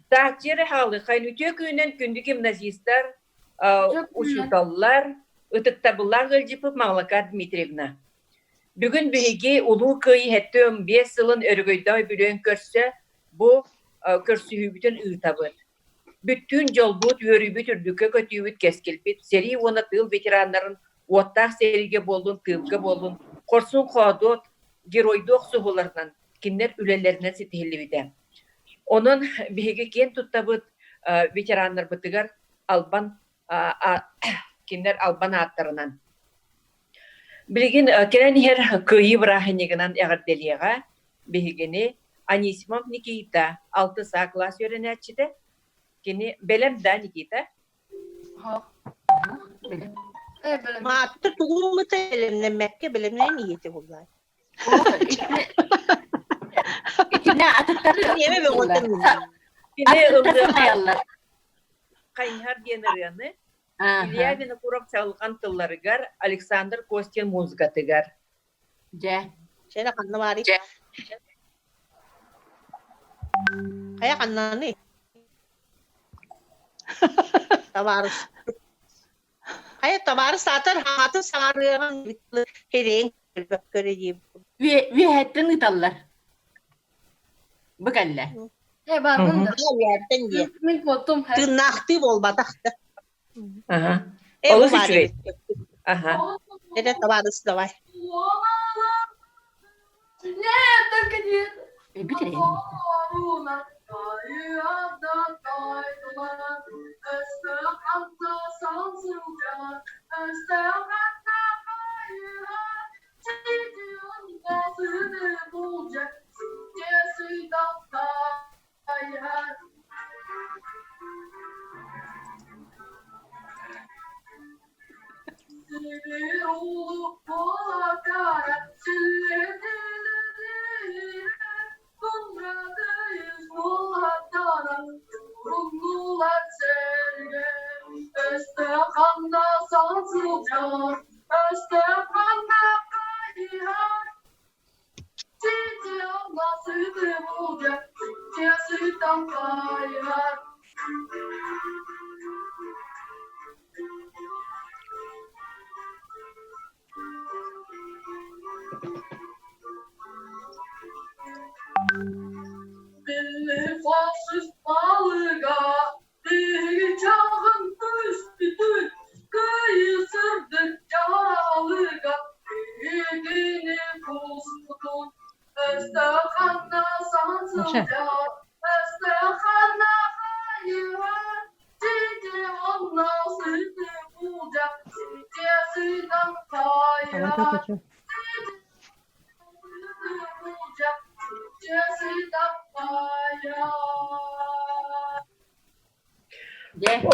Тааччы хаалыхайн үтүө күнүнэн күндү гимназистар, учууталлар, ытыктабыллаах ыалдьыппыт Маҕлака Дмитриевна. Бүгүн биһиги Улуу Кыайыы 75 сылын өрөгөйдөөх үбүлүөйүн көрсө бу көрсүһүүбүтүн ыытабыт. Бүттүүн дьолбут, үөрүүбүт, үрдүккэ көтүүбүт, кэскилбит, сэрии уонна тыыл ветераннарын уоттаах сэриигэ буоллун, тыылга буоллун, хорсун-хоодуот, геройдуу охсуһууларынан, кинилэр үлэлэринэн ситиһиллибитэ. Онон биһиги киэн туттабыт ветераннарбытыгар албан кинилэр албан ааттарынан. Билигин кэлэн иһэр Кыайыы бырааһынньыгынан эҕэрдэлиэҕэ биһигини Анисимов Никита, алтыс А кылаас үөрэнээччитэ. Кини бэлэм да, Никита? Маатты тугуммута бэлэмнэммэккэ бэлэмнээн иһиэтэ буоллаа. Итинэ атыттары Ниэмэ бөҕөтөн Кини атыттары ыллыаҕа хайаллар. Хайыһар диэн ырыаны Илья Винокуров чаҕылҕан тылларыгар, Александр Костин музыкатыгар. Дьэ. Чэ, ханна баарый? Хайа ханнаный? Табаарыс. Хайа табаарыс саатар хаатын саҥарыаҕын хириэҥ көрбөккө диим. Үөһэттэн ыыталлар. Бу кэллэ. Э, бардым да. Үөһэттэн диэ. Мин куоттум. Тыыннаахтыы буолбатах да. Аха. Э, бу Олус баар үчүгэй. эбит. Аха. Эрэ табаарыс давай. Нет, только нет. Эбит эрэ.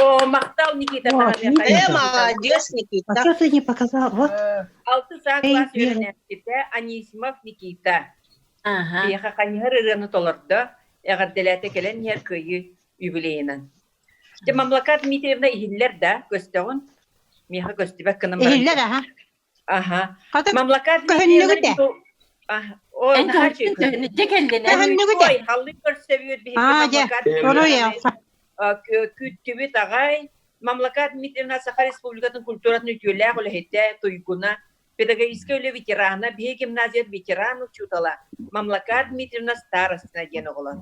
О, махтал Никита Э, молодец, Никита. А что ты не показал? Вот. Алтыс А класс үөрэнээччитэ Анисимов Никита. Ага. Биһиэхэ хайыһар ырыаны толордо, эҕэрдэлээтэ кэлэн иһэр кыайыы юбилейынан. Дьэ, Мамлака Дмитриевна иһиллэр да, көстөҕүн? Миэхэ көстүбэт гынан баран. Иһиллэр, аха. Аха. Хата Мамлака көһүннүгүт Дмитриевна О, Эн наһаа көһүннүгүт, дьэ кэллин. Көһүннүгүт. Ой, халлыы көрсөбүт биһиги Аа, дьэ. Мамлака Оруйа. Күүттүбүт аҕай. Мамлака Дмитриевна Саха Республикатын культуратын үтүөлээх үлэһитэ, туйгуна, педагогическай үлэ ветерана, биһиги гимназият ветеран учуутала Мамлака Дмитриевна Старостина диэн оҕолор.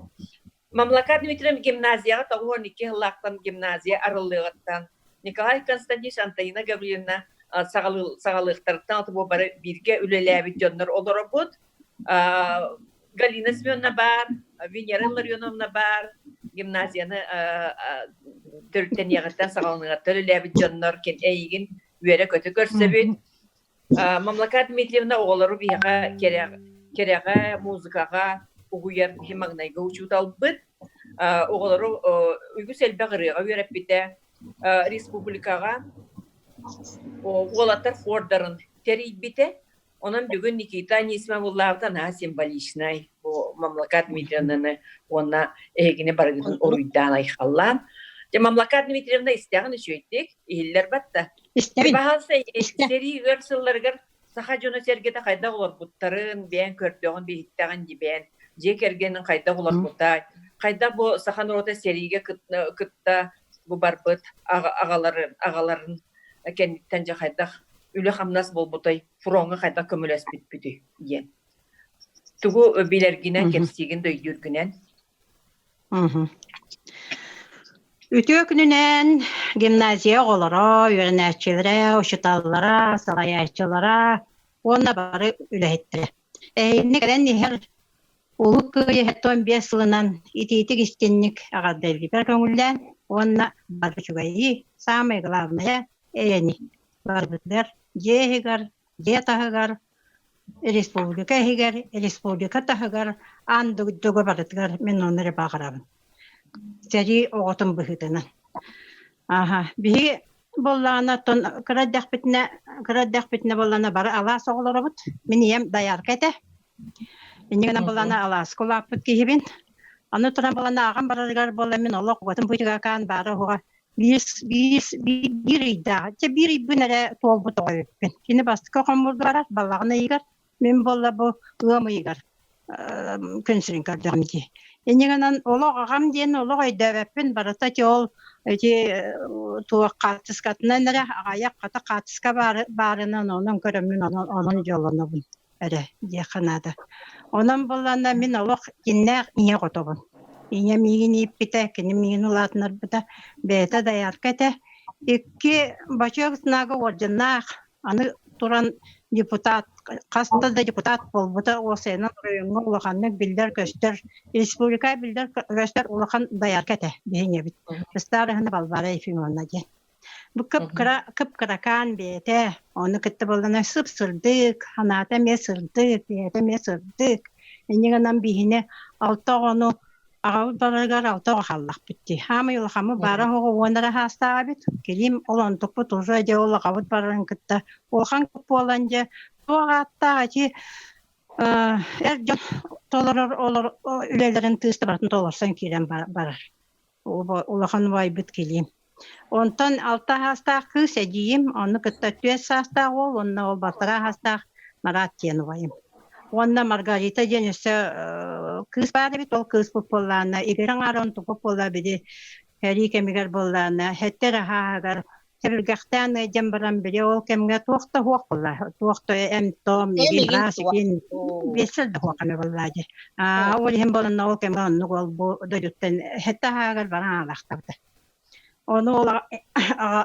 Мамлака Дмитриевна гимназияҕа 92 сыллаахтан гимназия арыллыаҕыттан Николай Константинович Антонина Гаврильевна саҕалыахтарыттан бу бары бииргэ үлэлээбит дьоннор олоробут. Галина Семеновна баар, Венера Илларионовна баар, гимназияны төрүттэниэҕиттэн саҕаланыаҕыттан үлэлээбит дьоннор эйигин үөрэ-көтө көрсөбүт. Мамлака Дмитриевна оҕолору биһиэхэ кэрэҕэ, музыкаҕа угуйар киһи маҥнайгы учууталбыт. Оҕолору үгүс элбэх ырыаҕа үөрэппитэ. Республикаҕа уолаттар хордарын тэрийбитэ. Онон бүгүн Никита Анисимов ыллаабыта наһаа символичнай. Бу Мамлака Дмитриевнаны уонна эһигини барыгытын уруйдаан айхаллаан. Дьэ, Мамлака Дмитриевна истэҕин үчүгэйдик, иһиллэр батта. Истэбин. Баһаалыста сэрии ыар сылларыгар саха дьоно-сэргэтэ хайдах олорбуттарын, бэйэҥ көрдөҕүн, биһиттэҕин дии бэйэҥ дьиэ кэргэнин хайдах олорбута, Хайдах бу саха норуота сэриигэ кытта бу барбыт аҕаларын аҕаларын кэнниттэн дьэ хайдах үлэ-хамнас буолбутай, фроҥҥа хайдах көмөлөспүппүтүй диэн. Тугу билэргинэн, кэпсиигин да өйдүүргүнэн. Үтүө күнүнэн гимназия оҕолоро, үөрэнээччилэрэ, учууталлара, салайааччылара уонна бары үлэһиттэрэ. Эһигини кэлэн иһэр Улуу Кыайыы 75 сылынан итиитик-истинник эҕэрдэлиибэр көҥүллээн уонна бары үчүгэйи, саамай главное, эйэни барыбытыгар дьиэ иһигэр, дьиэ таһыгар, республика иһигэр, республика таһыгар аан дойдуга барытыгар мин ону эрэ баҕарабын. Сэрии оҕотун быһыытынан. Аха, биһиги буоллаҕына оттон кыра эрдэхпитинэ, кыра эрдэхпитинэ буоллаҕына бары алаас оҕолоробут. Мин ийэм доярка этэ. Инньэ гынан буоллаҕына алааска улааппыт киһибин. Аны туран буоллаҕына аҕам барарыгар буолла мин олох уотум быытыгакаан баара уһуга биир биир биир ыйдаах дьэ биир ыйбын эрэ туолбут оҕо эбиппин. Кини бастакы хомуурга барар балаҕан ыйыгар, мин буолла бу ыам ыйыгар күн сирин көрдөҕүм дии. Инньэ гынан олох аҕам диэн олох өйдөөбөппүн барыта ити ол ити туох хаартыскатынан эрэ аҕайах хата хаартыска баарынан онон көрөммүн онон онон дьоллонобун эрэ диэххэ наада. Онон буоллаҕына мин олох киннээх ийэ оҕотобун. Ийэм миигин ииппитэ, кини миигин улаатыннарбыта, бэйэтэ доярка этэ. Икки бачыак знага орденнаах, аны туран депутат, хаста да депутат буолбута уопсайынан оройуоҥҥа улаханнык биллэр-көстөр, республика биллэр-көстөр улахан доярка этэ биһи ийэбит. Старыһына Балбаара Ефимовна диэн. Бу кып-кыра, кып-кыракаан бэйэтэ, ону кытта буоллаҕына сып-сырдык, санаата эмиэ сырдык, бэйэтэ эмиэ сырдык. Инньэ гынан биһини алта оҕону аҕабыт барарыгар алта оҕо хааллахпыт дии. Хаамай улахаммыт баара оҕо уон эрэ саастаах эбит. Килиим ол онтукпут уже дьэ ол аҕабыт барарын кытта улахан буолан дьэ туох ааттаах ити эр дьон толорор олор үлэлэрин тыыста барытын толорсон киирэн барар. Улахан убайбыт Килиим. Онтон алта саастаах кыыс эдьиийим, ону кытта түөрт саастаах уол уонна ол балтараа саастаах Марат диэн убайым. Уонна Маргарита диэн өссө кыыс баар эбит, ол кыыспыт буоллаҕына игирэ аҥаара онтукпут буолла били сэрии кэмигэр буоллаҕына сэттэ эрэ сааһыгар сэбиргэхтээн ыалдьан баран били ол кэмҥэ туох да суох буолла, туох да эм-том, Эм игин баас суох. игин биэссэл да суох эмэ буоллаа дии. Аа ол иһин буоланна ол кэмҥэ оннук ол бу дойдуттан сэттэ сааһыгар баран аалахтабыта. Ону ол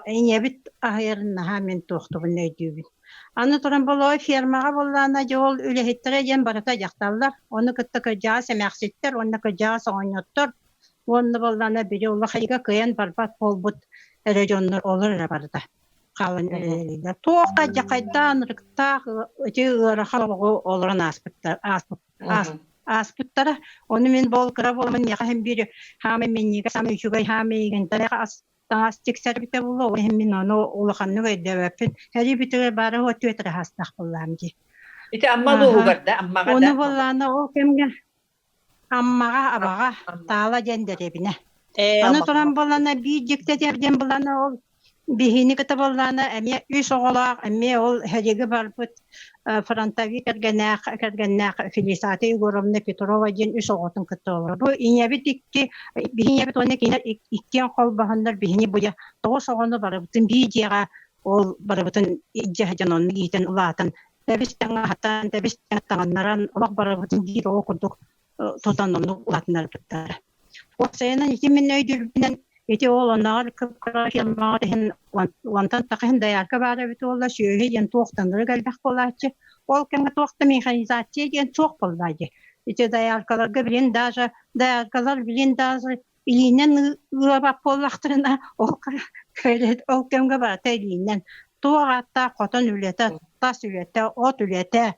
ийэбит аһыйарын наһаа мин туохтубун өйдүүбүн. Аны туран болой фермаҕа буоллаҕына дьэ ол үлэһиттэрэ диэн барыта дьахталлар, ону кытта кырдьаҕас эмээхситтэр уонна кырдьаҕас оҕонньоттор уонна буоллаҕына били улахайга кыайан барбат буолбут эрэ дьоннор олор эрэ барыта хаалан үлэлииллэр. Туох да дьахайдаан ырыктаах ити ыарахан олоҕу олорон ааспыттар ааспыт ааспыттара. Ону мин бол кыра буоламмын миэхэ иһин биир хаамай минньигэс хаамай үчүгэй хаамай игинтэлээх ас таҥас тиксэрбитэ буолуо. Ол иһин мин ону улаханнык өйдөөбөппүн. Сэрии бүтүгэр баара уо түөрт эрэ саастаах буоллаҕым дии. Ити Амма Аха. улууһугар да, Аммаҕа Ону да? буоллаҕына ол кэмҥэ Аммаҕа, Абаҕа, Таала диэн дэриэбинэ. Ээ, Аны Аммаҕа. туран буоллаҕына биир дьикти этэр диэн буоллаҕына ол биһини кытта буоллаҕына эмиэ үс оҕолоох, эмиэ ол сэриигэ барбыт фронтовик кэргэннээх, кэргэннээх Фелисата Егоровна Петрова диэн үс оҕотун кытта олорор. Бу ийэбит икки, биһи ийэбит уонна кинилэр иккиэн холбоһоннор биһини бу тоҕус оҕону барыбытын биир дьиэҕэ ол барыбытын илдьэ сылдьан онно иитэн улаатан тэбис таҥаһатан, тэбис таҥыннаран олох барыбытын биир оҕо курдук тутан оннук улаатыннарбыттара. Уопсайынан ити мин өйдүүрбүнэн ити ол оннооҕор кып-кыра фирмаҕа иһин уонтан тахса иһин доярка баар эбит буолла, сүөһү диэн туохтаннары элбэх буолааччы. Ол кэмҥэ туох да механизация диэн суох буолла дии. Ити дояркаларга билин даже дояркалар билин даже илиинэн ыабат буоллахтарына ол ол кэмҥэ барыта илиинэн туох ааттаах хотон үлэтэ, тас үлэтэ, от үлэтэ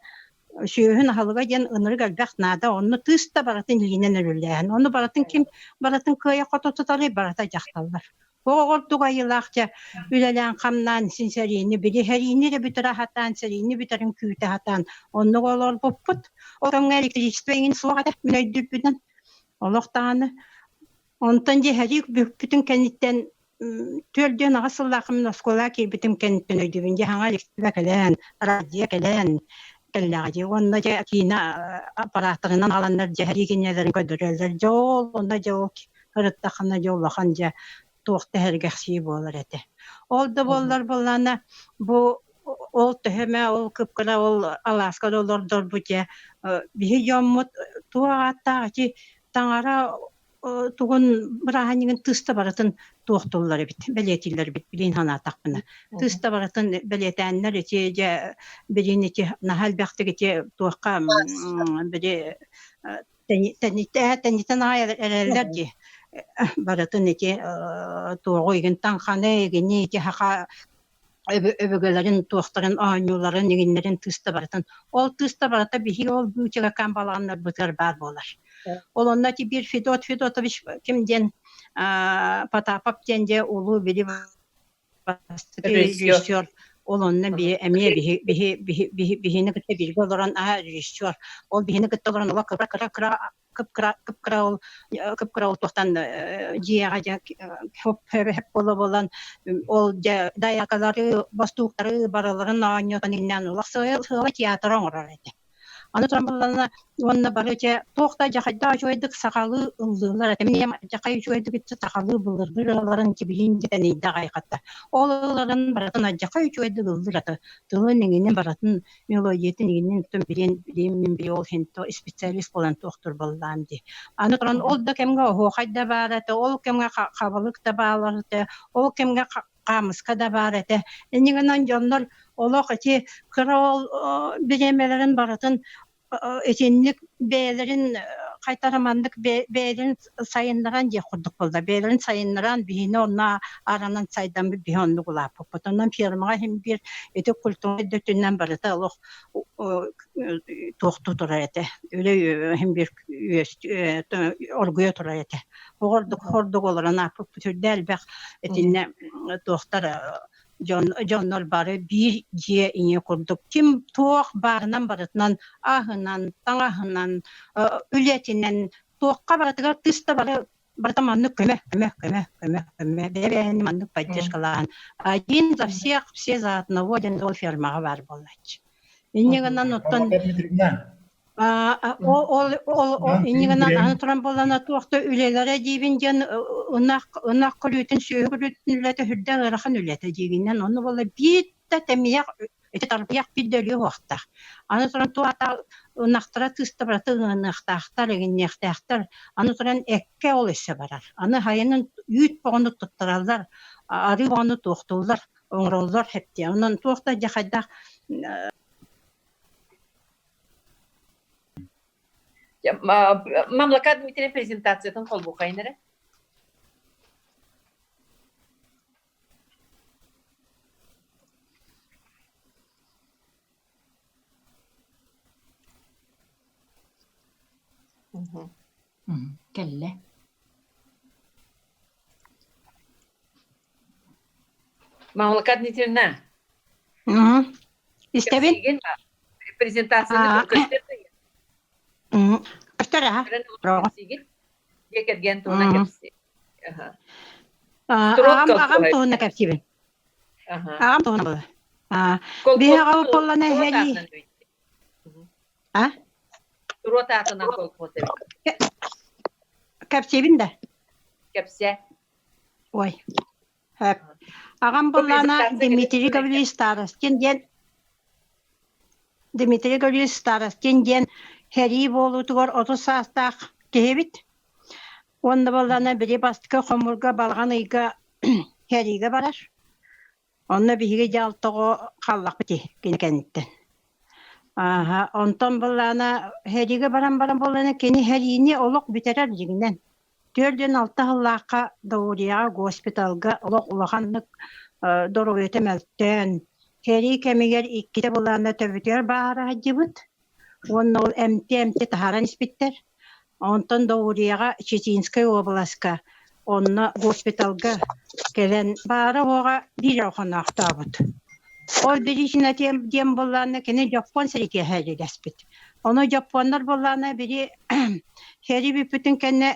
сүөһүн аһылыга диэн ынырык элбэх наада, онно тыыс да барытын илиинэн өрүлээһин. Ону барытын ким барытын кыайа-хото тутарый барыта дьахталлар. Оҕо айылаах дьэ үлэлээн-хамнаан син сэриини били сэриини эрэ бүтэрэ сатаан, сэриини бүтэрин күүтэ сатаан оннук олорбуппут. Ол кэмҥэ электричество эҥин суох этэ мин өйдүүрбүнэн. Олох даҕаны Онтон дьэ сэрии бүппүтүн кэнниттэн 48 сыллаахха мин оскуолаҕа киирбитим кэнниттэн өйдүүбүн. Дьэ саҥа электрика кэлэн, радио кэлэн, кэллэҕэ дии уонна дьэ киинэ аппарааттарынан аҕаланнар дьэ сэрии кинилэрин көрдөрөллөр дьэ ол онно дьэ ол ырыттаххына дьэ улахан дьэ туох да сэргэхсийии буолар этэ. Ол да буоллар буоллаҕына бу ол төһө эмэ ол кып-кыра ол алааска да олордорбут дьэ биһи дьоммут туох ааттаах ити таҥара тугун бырааһынньыгын тыста барытын туохтууллар эбит, бэлиэтииллэр эбит билин санаатахпына. Тыста барытын бэлиэтээннэр ити дьэ билин ити наһаа элбэхтик ити туохха били тэнитэн аҕай эрэллэр дии. Барытын ити туоҕу игин таҥханы игини ити хаха өбүгэлэрин туохтарын оонньууларын игиннэрин тыста барытын ол тыста барыта биһиги ол быычыкакаан балаҕаннарбытыгар баар буолар. Ол онно ити биир Федот Федотович ким диэн Потапов диэн дьэ улуу били бастакы режиссер ол онно эмиэ биһи биһи биһи биһини кытта бииргэ олорон аа режиссер ол биһини кытта олорон ола кыра кыра кыра кып-кыра кып-кыра ол кып-кыра ол туохтан дьиэҕэ дьэ хоп хөп буола буолан ол дьэ даякалары бостууктары барыларын оонньотон иҥнэн улах сыала театр оҥорор этэ. Аны туран буоллаҕына уонна бары дьэ туох да дьахайдаах үчүгэйдик сахалыы ыллыыллар этэ. Мин ийэм дьахай үчүгэйдик итчи сахалыы былыргы ырыаларын кибилиин дьэ аҕай хатта. Ол ылларын барытын адьахай үчүгэйдик ыллыыр этэ. Тылын иҥинин барытын мелодиятын иҥинин тун билиэн билиэн мин били ол иһин то специалист буолан туохтур буоллаам дии. Аны туран ол да кэмҥэ оһуохай да баар этэ, ол кэмҥэ хабылык да баалар этэ, ол кэмҥэ хаамыска да баар этэ. Инньэ гынан дьоннор олох ити кыра ол бириэмэлэрин барытын итинник бэйэлэрин хайтара маннык бэйэлэрин сайыннаран диэх курдук буолла. Бэйэлэрин сайыннаран биһини онно аранан сайдаммыт биһи оннук улааппыппыт. Онон фермаҕа иһин биир ити культура өттүнэн барыта олох туохтуу турар этэ. Үлэ иһин биир оргуйа турар этэ. Оҕордук хордук олорон ааппыппыт үрдэ элбэх итиннэ туохтар дьон дьоннор бары биир дьиэ ийэ курдук ким туох баарынан барытынан аһынан таҥаһынан үлэтинэн туохха барытыгар тыс да бары барыта маннык көмө көмө көмө көмө көмө бэйэ-бэйэни маннык поддержкалааһын один за всех все за одного диэн ол фермаҕа баар буолааччы инньэ гынан оттон Ол ол инньэ гынан аны туран буоллаҕына туох да үлэлэрэ диибин диэн ынах ынах көрүүтүн, сүөһү көрүүтүн үлэтэ сүрдээх ыарахан үлэтэ диигинэн онно буолла биир да тэмийэх ити тарбыйах биир да өлүө суохтаах. Аны туран туох аата ынахтара тыыста барыта ыаныахтаахтар, эҥинниэхтээхтэр. Аны туран эккэ ол өссө барар. Аны хайанын үүт боҕону туттараллар, арыы боҕону туохтууллар, оҥороллор хэптиэ. Онон туох да дьэ хайдах Мамлака Дмитрий презентациятын холбуохайын эрэ. Кэллэ. Мамлака Дмитриевна. Истэбин. Презентацияны көстөр Көстөр аха. Дьиэ кэргэн туһунан кэпсии. Аҕам аҕам туһунан кэпсиибин. Аҕам туһунан буолар. Биһи аҕабыт буоллана эһэрии. А? Туруот аатынан колхоз эбит. Кэпсиибин да? Кэпсээ. Ой. Аҕам буоллаҕына Дмитрий Гаврилович Старостин диэн Дмитрий Гаврилович Старостин диэн сэрии буолуутугар 30 саастаах киһи эбит. Уонна буоллаҕына били бастакы хомуурга балаҕан ыйга сэриигэ барар. Онно биһиги дьаалтоҕо хааллахпыт дии кини кэнниттэн. Ааһа, онтон былаана сэриигэ баран баран буоллаҕына кини сэриини олох бүтэрэр дьиҥинэн. 46 сыллаахха Даурияҕа госпиталга олох улаханнык доруобуйата мөлтөөн, сэрии кэмигэр иккитэ былаана төбөтүгэр баара сылдьыбыт уонна ол эмти-эмти таһааран испиттэр. Онтон Даурияҕа Читинскэй уобаласка онно госпиталга кэлэн баара-суоҕа биир эрэ хоноохтообут. Ол биричиинэ диэн буоллаҕына кини дьоппуон сэриитигэр сэриилэспит. Ону дьоппуоннар буоллаҕына били сэрии бүппүтүн кэннэ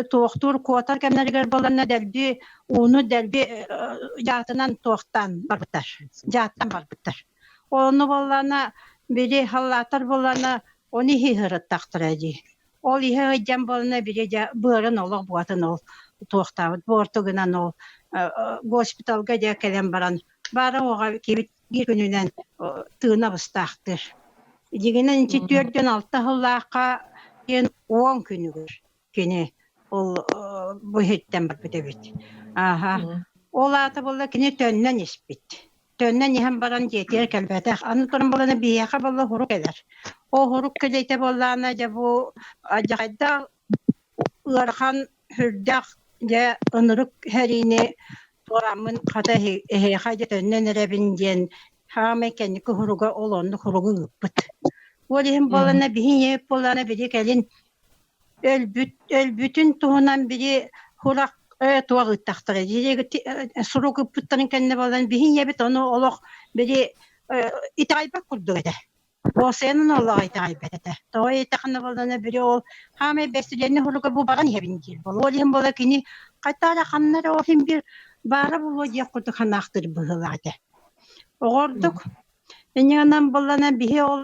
туохтуур куотар кэмнэригэр буоллаҕына дэлби ууну дэлби дьаатынан туохтаан барбыттар. Дьааттан барбыттар. Ону буоллаҕына Били халлааттар буоллаҕына ону иһи ыһырыттахтара дии. Ол иһэ сылдьан буоллаҕына били дьэ быарын олох буотун ол туохтаабыт буорту гынан ол госпиталга дьэ кэлэн баран баара уоҕа киирбит биир күнүнэн тыына быстаахтыыр. Дьиҥинэн ити 46 сыллаахха диэн 10 күнүгэр кини ол бу иһиттэн барбыт эбит. Ааһа. Ол аата буолла кини төннөн испит. Төннөн иһэн баран дьиэтигэр кэлбэтэх. Аны туран буолана биһиэхэ буолла хурук кэлэр. Ол хурук кэлиитэ буоллаҕына дьэ бу алдьархайдаах ыарахан сүрдээх дьэ ынырык сэриини туорааммын хата эһиэхэ дьэ төннөн эрэбин диэн саамай кэнники хуруга ол оннук хуругу ыыппыт. Ол иһин буоллаҕына биһи ийэбит буоллаҕына били кэлин Өлбүт өлбүтүн туһунан били сурах туох ыыттахтара сурук ыыппыттарын кэннэ буолан биһи ийэбит ону олох били итэҕэйбэт курдук этэ. Буосайанан олох итэҕэйбэт этэ. Тоҕо итэҕэнэ буоллана били ол хаамай бэстилиэннэ суруга бу баран иһэбин диир буолуо. Ол иһин буола кини хайта эрэ ханна эрэ ол иһин биир баара буолуо диэх курдук санаахтыыр быһыылаах этэ. Оҕордук инньэ гынан буоллана биһи ол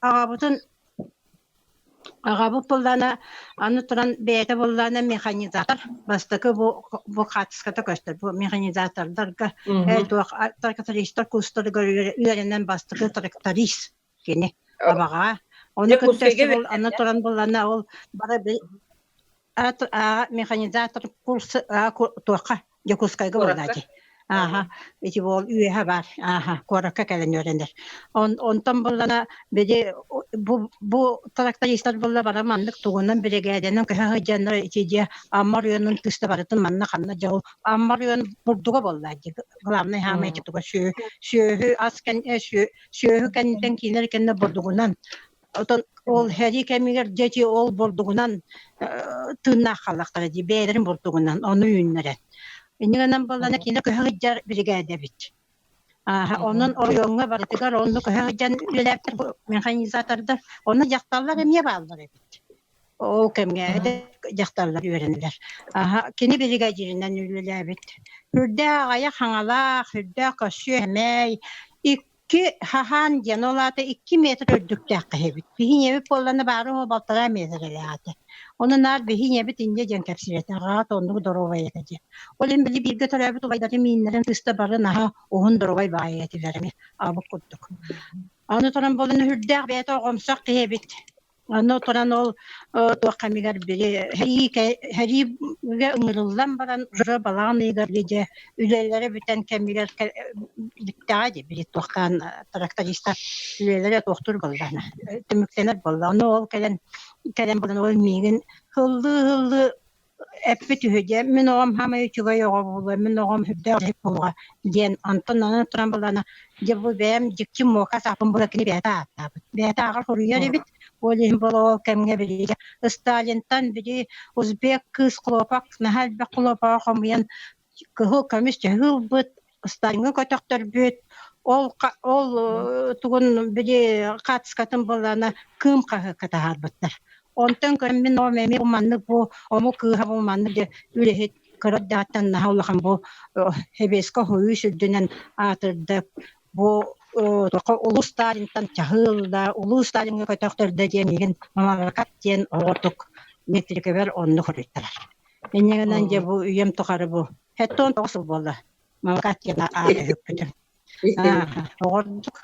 аҕабытын Аҕабыт буоллаҕына, аны туран бэйэтэ буоллаҕына механизатор, бастакы бу бу хаартыската көстөр, бу механизатордарга туох трактористар курстарыгар үөрэнэн бастакы тракторист кини абаҕа. Ону кытта ол аны туран буоллаҕына ол бары механизатор курс туохха Дьокуускайга буолла дии. Ааха, ити буол үөһэ баар. Ааха, куоракка кэлэн үөрэнэр. Онтон буллана били бу бу трактористар булла бара маннык тугунан биригээдэнэн көһө сылдьаннар ити дьиэ Амма оройуонун кыста барытын манна ханна дьэ ол Амма оройуон бурдуга буолла дии. Главный хаамай ити туга сүөһү ас кэн сүөһү кэнниттэн киинэр кэннэ бурдугунан Отон ол сэрии кэмигэр дьэ ити ол бурдугунан тыыннаах хааллахтара дии, бэйэлэрин бурдугунан, ону үүннэрэн. Инньэ гынан буоллаҕына кинилэр көһө сылдьар биригээдэ эбит. Онон оройуоҥҥа барытыгар онно көһө сылдьан үлэлээбиттэр механизатордар. Онно дьахталлар эмиэ бааллар эбит. Ол кэмҥэ дьахталлар үөрэнэллэр. Кини биригэдьииринэн үлэлээбит. Үрдээх аҕайах хаҥалаах, үрдээх көрсүө сэмэй, Икки хаһаан диэн, ол аата 2 метр үрдүктээх эбит. Биһи ийэбит буоллаҕына баара уһу балтараа метрэлээх этэ. Ону наар биһи ийэбит инньэ диэн кэпсиир этэ, аҕаҕыт оннук доруобай этэ диэн. Ол иһин били бииргэ төрөөбүт убайдарым ииннэрин кыыста бары наһаа уһун доруобай баҕайы этилэр эмиэ, аҕабыт курдук. Аны туран буолан үрдээх бэйэтэ оҕомсох киһи эбит. Аны туран ол туох кэмигэр били сэриигэ ыҥырыллан баран уже балаҕан ыйыгар дьэ үлэлэрэ бүтэн кэмигэр бүттэҕэ дии били туохтаан трактористар үлэлэрэ туохтуур буоллаҕына түмүктэнэр буолла. Ону ол кэлэн кэлэн баран ол миигин һыллыы-һыллыы эппит үһү диэн мин оҕом хаамай үчүгэй оҕо буолуо, мин оҕом үрдээх үлэһит буолуоҕа диэн онтон аны туран былаана дьэ бу бэйэм дьикти муока сааппын була кини бэйэтэ ааттаабыт. Бэйэтэ ааҕар суруйар эбит. Ол иһин буола ол кэмҥэ били Сталинтан били узбек кыыс хлопок наһаа элбэх хлопогы хомуйан кыһыл көмүс чаһы ылбыт, Сталиҥҥа көтөхтөрбүт, ол ол тугун били хаатыскатын буоллаҕына кыым хаһыакка таһаарбыттар. Онтон көрөн мин оҕом эмиэ бу маннык бу омук кыыһа бу маннык дьэ үлэһит кыра эрдэҕиттэн наһаа улахан бу Сэбиэскэ Сойуус үрдүнэн аатырда бу улуу Сталинтан чаһы ылла, улуу Сталиҥҥа көтөхтөрдө диэн миигин мамаларкат диэн оҕотук метрикэбэр оннук хоруйтарар. Инньэ гынан дьэ бу үйэм тухары бу 79 сыл буолла. Малакат диэн ааты үһүкпүтүм. Оҕордук.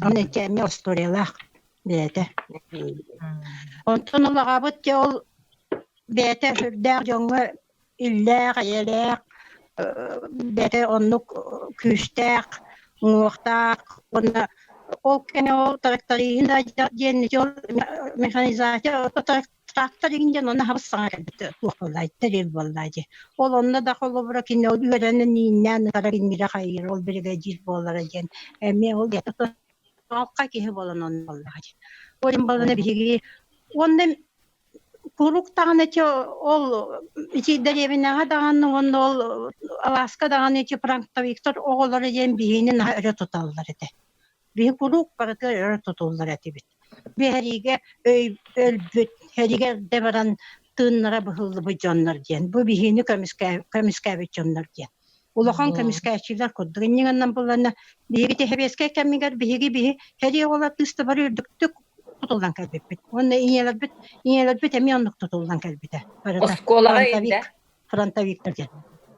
Онно ити эмиэ остуоруйалаах бэйэтэ. Онтон ол аҕабыт дьэ ол бэйэтэ сүрдээх дьоҥҥо иллээх, эйэлээх, бэйэтэ оннук күүстээх, уҥуохтаах уонна ол кэмэ ол тракториһын да диэн ити ол механизация Трактор игин диэн онно хабыс саҥа кэлбит туох буоллай тэрил буолла дии. Ол онно да холобура кини ол үөрэнэн ииннээн ытара кинилэ хайыыр ол биригэдьиир буолара диэн эмиэ ол алка киһи буолан онно буоллаҕа дии. Ол иһин буоллаҕына биһиги уонна куруук даҕаны ити ол ити дэриэбинэҕэ даҕаны уонна ол алааска даҕаны ити фронтовиктар оҕолоро диэн биһигини наһаа өрө туталлар этэ. Биһи куруук барытыгар өрө тутуллар этибит. Биһэриигэ өй өлбүт, сэриигэ эрдэ баран тыыннара быһыллыбыт дьоннор диэн. Бу биһини көмүскээбит дьоннор диэн. Улахан көмүскээччилэр курдук. Инньэ булланна биһиги тэһэбиэскэй кэмигэр биһиги биһи сэрии оҕолор тыста бары үрдүктүк тутуллан кэлбиппит. Уонна ийэлэрбит ийэлэрбит эмиэ оннук тутуллан кэлбитэ. Барыта Оскуолаҕа фронтовик инде. фронтовиктар диэн.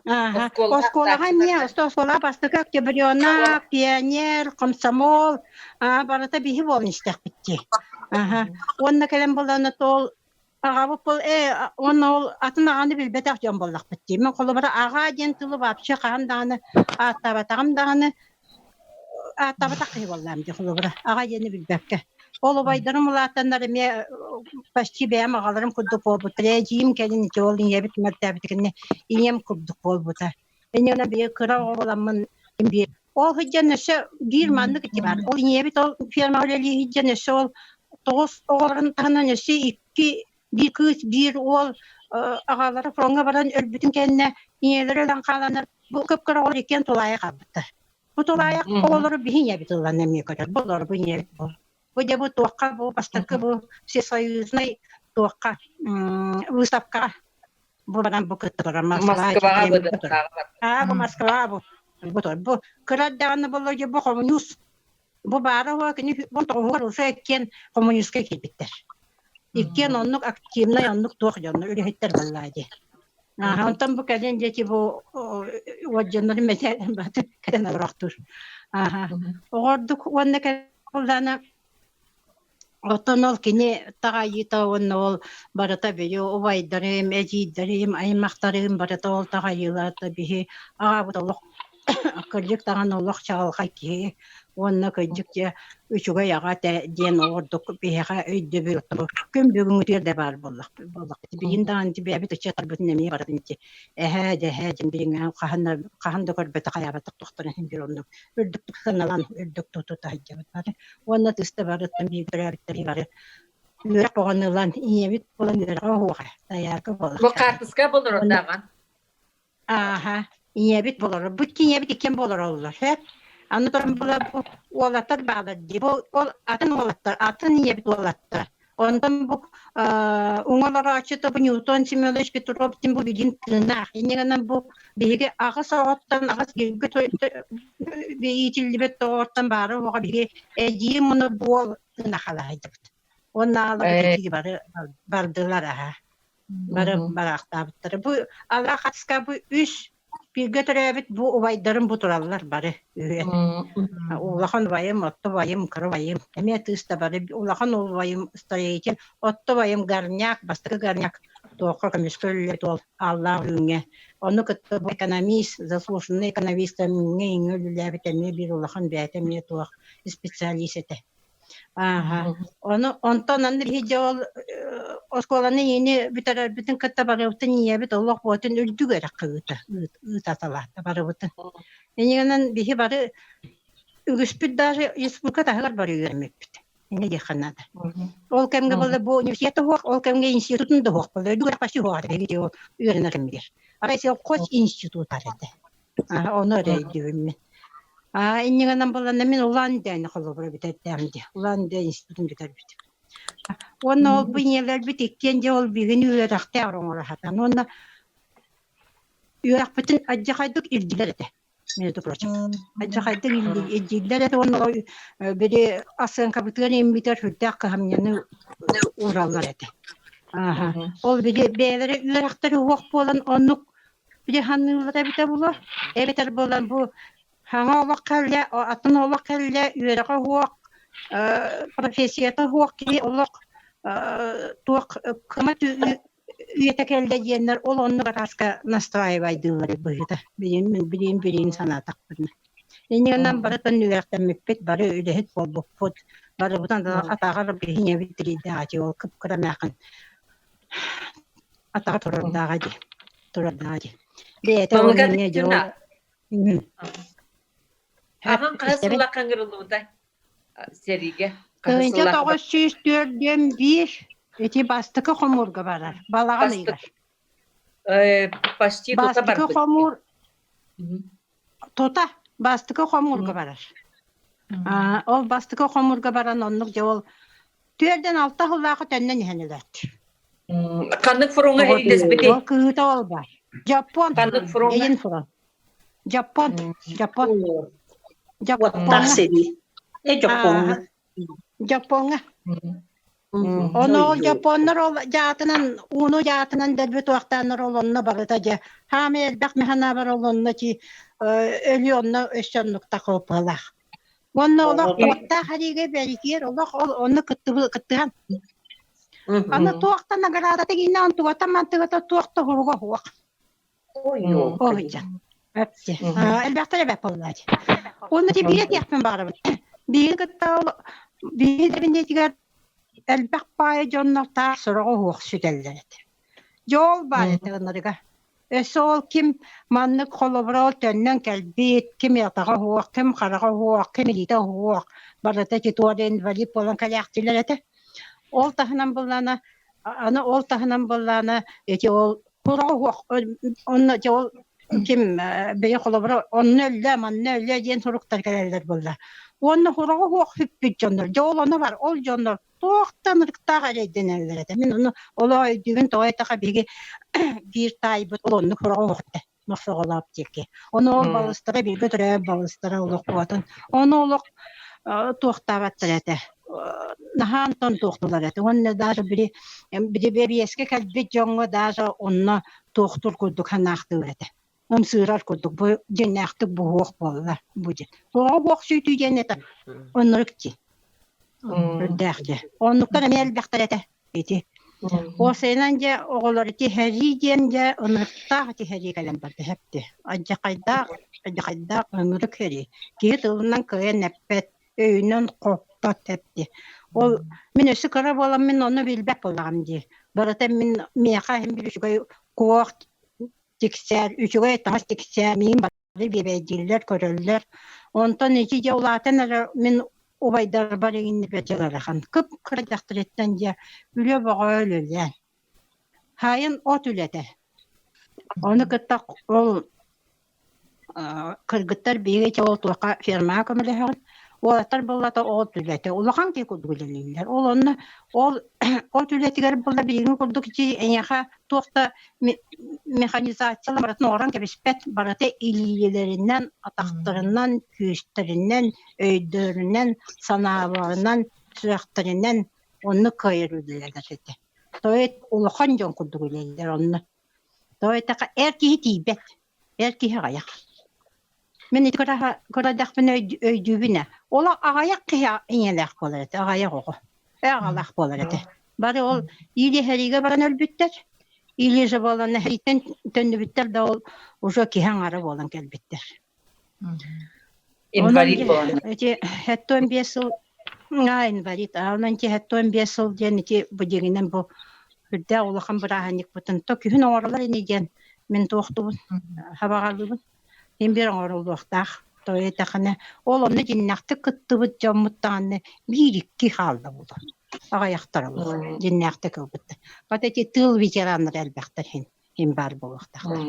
Ааха. Оскуолаҕа Оскуолаҕа эмиэ ахтааччылар. оскуолаҕа бастакы октябренок, пионер, комсомол аа, барыта биһи буолан истэхпит дии. Аха. Уонна кэлэн буоллаҕына ол аҕабыт бол ээ уонна ол атын аҕаны билбэтэх дьон буоллахпыт дии. Мин холобура аҕаа диэн тылы вообще хаһан даҕаны ааттаабатаҕым даҕаны ааттаабатах киһи буоллаам дии холобура аҕа диэни билбэккэ. Ол убайдарым улаатаннар эмиэ почти бэйэм аҕаларым курдук буолбуттар. Эдьиийим кэлин ити ол ийэбит мөлтөөбүт кэннэ ийэм курдук буолбута. Инньэ бэйэ кыра оҕо буоламмын биир ол сылдьан өссө биир маннык ити баар. Ол ийэбит ол фермаҕа үлэлии сылдьан өссө ол тоҕус оҕолорун таһынан өссө икки биир кыыс биир уол аҕалара фроҥҥа баран өлбүтүн кэннэ ийэлэрэ өлөн хааланнар бу кып-кыра оҕолор иккиэн тулаайах хаалбыттар. Бу тулаайах оҕолору биһи ийэбит ылан эмиэ көрөр. Бу олору бу ийэбит бу. Бу дьэ бу туохха бу бастакы бу всесоюзнай туохха выставкаҕа бу баран бу кытталара Москваҕа Аа бу Москва бу бу бу кыра эрдэҕинэ буолла дьэ бу хомуньуус бу баара уо кини бу тоҕуһугар уже иккиэн хомуньууска киирбиттэр. Иккиэн оннук активнай оннук туох дьоннор үлэһиттэр буоллаа дии. Аа онтон бу кэлин диэки бу уот дьоннорун мэтээлэн батын кэлэн олорохтуур. Ааха оҕордук уонна кэллаана Оттон ол кини таҕайыыта уонна ол барыта били убайдарым, эдьиийдэрим, аймахтарым барыта ол таҕайыыларта биһи аҕабыт олох кырдьык даҕаны олох чаҕылхай киһи уонна кырдьык дьэ үчүгэй аҕа этэ диэн оҕордук биһиэхэ өйдөбүл күн бүгүҥҥүтүгэр да баар буоллахпыт буоллахпыт билигин даҕаны бэйэбит ыччаттарбытын эмиэ барытын ити эһээ дэһээ диэн билиҥҥэ хаһан да хаһан да көрбөтөх хайаабатах тохторун иһин биир оннук үрдүктүк сыаналаан үрдүк туту таһыйдьабыт бары уонна тыста барыттан биир төрөөбүттэр бары үөрэх боҕон ылан ийэбит буолан үөрэҕэ оһуоха таярка Бу буоллахтара хаартыска болорордааҕан. Ааха, ийэбит болорор. Бу ийэбит иккиэн болороллор, сөп. Аны туран була бу уолаттар баалар дии. Бу ол атын уолаттар, атын ийэбит уолаттар. Онтон бу уҥа олорооччута бу Ньютон Семенович Петров диэн бу билигин тыыннаах. Инньэ гынан бу биһиги аҕыс оҕоттон аҕыс бииргэ иитиллибит оҕоттон баара оҕо биһиги эдьиийим уонна буол тыынахалаһайдыбыт. Уонна аҕаларбыт бары бардылар аһа. Бары бараахтаабыттара. Бу Алла Хатска бу үс бииргэ төрөөбүт бу убайдарым бу тураллар бары үһүөн. Улахан убайым, отто убайым, кыра убайым. Эмиэ тыыс да бары улахан убайым строитель, отто убайым горняк, бастакы горняк туохха көмүскэ үлэлээбит уол Ааллаах Үүҥҥэ. Ону кытта бу экономист, заслуженный экономист иҥҥэ иҥҥэ үлэлээбит эмиэ биир улахан бэйэтэ эмиэ туох специалист этэ. Ааһа. Ону онтон аны биһиги ол оскуоланы ийэни бүтэрэрбитин кытта барыбытын ийэбит олох буотун үрдүк эрэ ыыта ыытаталаата барыбытын. Иннинэн биһи бары үгүспүт даже республика таһыгар бары үөрэммиппит. Инньэ диэххэ наада. Ол кэмҥэ буолла бу университет уһуох, ол кэмҥэ институтун да уһуох буолла. Үрдүк үөрэх почти уһуох этэ биһиги ол үөрэнэр кэммигэр. Арай сельхоз институт бар этэ. Ону эрэ өйдүүбүн мин. Аа инньэ гынан буоллаҕына мин Улан-Удэни холобура бүтэрдэҕим дии. Улан-Удэ институтун бүтэрбитим. Уонна ол бу ийэлэрбит иккиэн дьэ ол биһигини үөрэхтээх оҥоро сатаан. Уонна үөрэхпитин алдьархайдык илдьилэр этэ, между прочим. Алдьархайдык илдьиллэр этэ уонна ол били ассыаҥкабытыгар иҥмитэр сүрдээх кыһамньыны уураллар этэ. Ааһа. Ол били бэйэлэрэ үөрэхтэрэ уһуох буолан оннук Били саныыллара эбитэ буолуо, эбэтэр буолан бу саҥа олох кэллэ, атын олох кэллэ, үөрэҕэ суох, профессията суох киһи олох туох кыма үйэтэ кэллэ диэннэр ол оннук арааска настраивайдыыллар быһыыта. Билин билин билин санаатахпына. Иннинэн барытын үөрэхтэммиппит, бары үлэһит буолбуппут, барыбытын атаҕар биһиҥэбит тирийдэҕэ ол кып-кыра эмээххин Атаҕа турардааҕа дии, турардааҕа дии. Бэйэтэ ол Мамыка эмиэ дьэ ол Аҕаҥ хаһыс истэбин. сыллаахха ыҥырыллыбытай? Сэриигэ хаһыс Тыһыынча сыллаахха 941 ити бастакы хомуурга барар, балаҕан Бастакы ыйыгар. почти тута Бастакы барбыт. хомуур тута бастакы хомуурга барар. Аа, ол бастакы хомуурга баран оннук дьэ ол түөрдэн алта сыллаахы төннөн иһэн өлөөт. Ханнык фроҥҥа сэриилэспитий? Ол кыыһыта ол баар. Дьоппуон Ханнык фроҥҥа? Эйин фронт. Дьоппуон, Дьоппуон, Уоттаах Дьоппуоҥҥа. сэрии. Э Ааһа, Дьоппуоҥҥа. Дьоппуоҥҥа. Ону ол дьоппуоннар ол дьаатынан ууну дьаатынан дэлби туохтааннар ол онно барыта дьэ хаамай элбэх механабар ол онно ти өлүү онно өссө оннукта хооппалаах. Уонна олох уоттаах эриигэ бэрикиэр олох ол онно кыттыһан. Аны туохта наградата киинэ онтугата мантыгата туох да хуруга хуох. Ол иһдьэн. Элбэхтэр эбэп буоллаачы. Уонна ти биир этиэхпин баҕарабын. Биһиги кытта ол биһиги дэбиниэтигэр элбэх баайы дьоннор таах сороҕо уһуох сүтэллэр этэ. Дьэ ол баар этэ ынырыга. Өссө ол ким маннык холобура ол төннөн кэлбит, ким атаҕа уһуох, ким хараҕа уһуох, ким илиитэ уһуох, барыта титуор инвалид буолан кэлээхтиилэр этэ. Ол таһынан быллаана, аны ол таһынан быллаана ити ол Кураҕа суох онно дьэ ол ким бэйэ холобура онно өллө манна өллө диэн суруктар кэлэллэр буолла. Уонна хураҕа суох сүппүт дьоннор дьэ ол ону бар ол дьоннор туохтан ырыктаах эрэйдэнэллэр этэ. Мин ону олох өйдүүбүн тоҕо эттэххэ биһиги биир таайбыт ол оннук хураҕа суох этэ мохсоҕолоох диэки. Ону ол балыстара бииргэ төрөөбүт балыстара олох куотан ону олох туохтаабаттар этэ наһаа онтон туохтулар этэ уонна даже били били бэбиэскэ кэлбит дьоҥҥо даже онно туохтур курдук санаахтыыр этэ ымсыырар курдук бу дьиҥнээхтик буһуох буолла бу диэн тоҕо буох сүүтүү диэн этэ оннук дии үрдээх дьэ оннуктар эмиэ элбэхтэр этэ ити Уопсайынан дьэ оҕолор тиһэрии диэн дьэ ынырыктаах тиһэрии кэлэн барда эпти. Алдьархайдаах, алдьархайдаах ынырык сэрии. Киһи тылынан кыайан эппэт, өйүнэн хоппот эпти. Ол мин өссө кыра буолан мин ону билбэт буоллаҕым дии. Барыта мин миэхэ иһин бил үчүгэй куох тиксээр, үчүгэй таҥас тиксээр, миин биэбэйдииллэр, көрөллөр. Онтон ити дьэ улаатан эрэ мин убайдарбар иҥнибэт ыарахан. Кып-кыра дьахтарыттан дьэ үлэ бөҕө үлэлээн. Хаайын от үлэтэ. Ону кытта ол кыргыттар биһиги ол туохха фермаҕа көмөлөһөҕүн. Уолаттар буоллата от үлэтэ. Улахан киһи курдук үлэлииллэр. Ол онно ол от үлэтигэр буолла биһиги курдук ити эйиэхэ туох да механизациялар барытын оҥорон кэбиспэт, барыта илиилэринэн, атахтарынан, күүстэринэн, өйдөрүнэн, санааларынан, сүрэхтэринэн оннук кыайар үлэлэр этэ. То есть улахан дьон курдук үлэлииллэр онно. То есть эр киһи тиийбэт, эр киһи аҕыйах. Мин ити көрдөөхпүнэ өйдүүбүн ээ. Ол аҕыйах киһи ийэлээх буолар этэ, аҕыйах оҕо. Аҕалаах буолар этэ. Бары ол или сэриигэ баран өлбүттэр, или же буолан сэрииттэн төннүбүттэр да ол уже киһи аҥара буолан кэлбиттэр. Инвалид буолан. Ити 75 сыл а инвалид. А онон ити 75 сыл диэн ити бу дьиҥинэн бу үрдээх улахан бырааһынньыкпытын то күһүн оҥороллор ини диэн мин туохтубун хабаҕалыыбын. Син биир оҥоруллуохтаах. Тоҕо диэтэххинэ, ол онно дьиннээхтик кыттыбыт дьоммут даҕаны биир-икки хаалла буолуо. Аҕыйахтара буолуо. Дьиннээхтик ылбыттар. Вот эти тыыл ветераннара элбэхтэр иһин иһин баар буолуохтаахтар.